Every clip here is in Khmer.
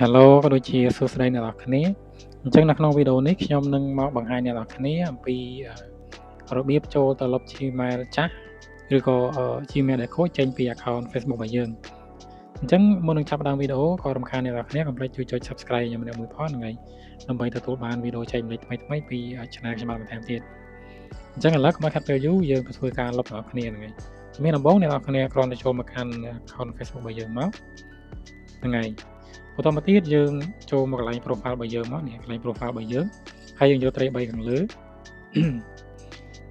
Hello ក៏ដូចជាសួស្តីអ្នកនរគ្នាអញ្ចឹងនៅក្នុងវីដេអូនេះខ្ញុំនឹងមកបង្ហាញអ្នកនរគ្នាអំពីរបៀបចូលទៅលុប Gmail ចាស់ឬក៏ Gmail ដែលខូចចេញពី account Facebook របស់យើងអញ្ចឹងមុននឹងចាប់ផ្ដើមវីដេអូក៏រំខានអ្នកនរគ្នាកុំភ្លេចជួយចុច Subscribe ខ្ញុំម្នាក់មួយផងហ្នឹងហើយដើម្បីទទួលបានវីដេអូចែកម្លែកថ្មីៗពី Channel ខ្ញុំបាទបន្ថែមទៀតអញ្ចឹងឥឡូវកុំឲ្យខាត់ពេលយូរយើងទៅធ្វើការលុបអ្នកនរគ្នាហ្នឹងហើយជំហានដំបូងអ្នកនរគ្នាគ្រាន់តែចូលមកកាន់ account Facebook របស់យើងមកហ្នឹងហើយបន្តមកទៀតយើងចូលមកកន្លែង profile របស់យើងមកនេះកន្លែង profile របស់យើងហើយយើងយកត្រី3ខាងលើ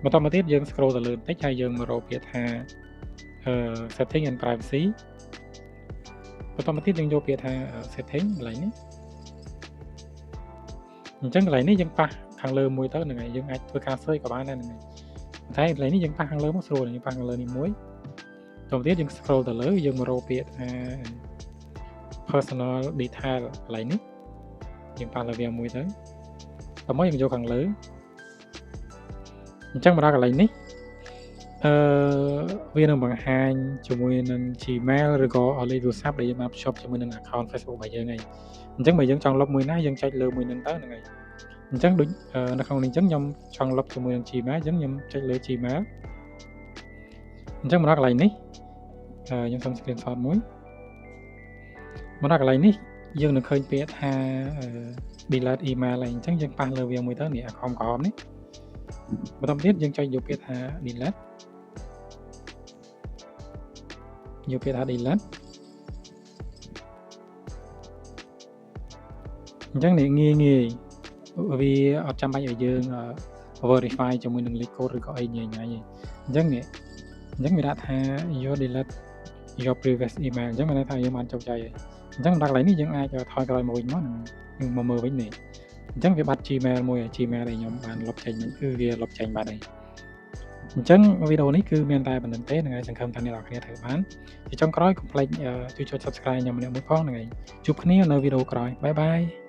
បន្តមកទៀតយើង scroll ទៅលើបន្តិចហើយយើងមករកពាក្យថា setting and privacy បន្តមកទៀតយើងយកពាក្យថា setting កន្លែងនេះអញ្ចឹងកន្លែងនេះយើងប៉ះខាងលើមួយទៅហ្នឹងហើយយើងអាចធ្វើការ search ក៏បានដែរហ្នឹងហើយតែកន្លែងនេះយើងប៉ះខាងលើមកស្រួលយើងប៉ះខាងលើនេះមួយបន្តមកទៀតយើង scroll ទៅលើយើងមករកពាក្យថា personal detail កន្លែងនេះយើងប៉ះលើវាមួយទៅតោះមកយើងយកខាងលើអញ្ចឹងមកដល់កន្លែងនេះអឺវានឹងបង្ហាញជាមួយនឹង Gmail ឬក៏លេខទូរស័ព្ទដែលយើងបានភ្ជាប់ជាមួយនឹង account Facebook របស់យើងហើយអញ្ចឹងបើយើងចង់លុបមួយណាយើងចុចលើមួយនឹងទៅហ្នឹងហើយអញ្ចឹងដូចនៅក្នុងនេះអញ្ចឹងខ្ញុំចង់លុបជាមួយនឹង Gmail អញ្ចឹងខ្ញុំចុចលើ Gmail អញ្ចឹងមកដល់កន្លែងនេះខ្ញុំសុំ screenshot មួយមកដល់កន្លែងនេះយើងនឹងឃើញពាក្យថា delete email ហើយអញ្ចឹងយើងប៉ះលើវាមួយទៅនេះអាក្រហមក្រហមនេះបន្តទៀតយើងចុចយកពាក្យថា delete យកពាក្យថា delete អញ្ចឹងនេះងាយងាយវាអត់ចាំបាច់ឲ្យយើង verify ជាមួយនឹងលេខកូដឬក៏អីញ៉ៃញ៉ៃទេអញ្ចឹងនេះអញ្ចឹងវាដាក់ថា your delete your previous email អញ្ចឹងមានន័យថាយើងបានជោគជ័យហើយអញ្ចឹងដល់កន្លែងនេះយើងអាចថយក្រោយមកវិញមកនឹងមកមើលវិញនេះអញ្ចឹងវាបាត់ Gmail មួយហើយ Gmail ដែលខ្ញុំបានលុបចេញគឺវាលុបចេញបាត់ហើយអញ្ចឹងវីដេអូនេះគឺមានតែប៉ុណ្្នឹងទេនឹងហើយសង្ឃឹមថាអ្នកនរគ្នាធ្វើបានជាចុងក្រោយកុំភ្លេចជួយចុច Subscribe ខ្ញុំម្នាក់មួយផងហ្នឹងហើយជួបគ្នានៅវីដេអូក្រោយបាយបាយ។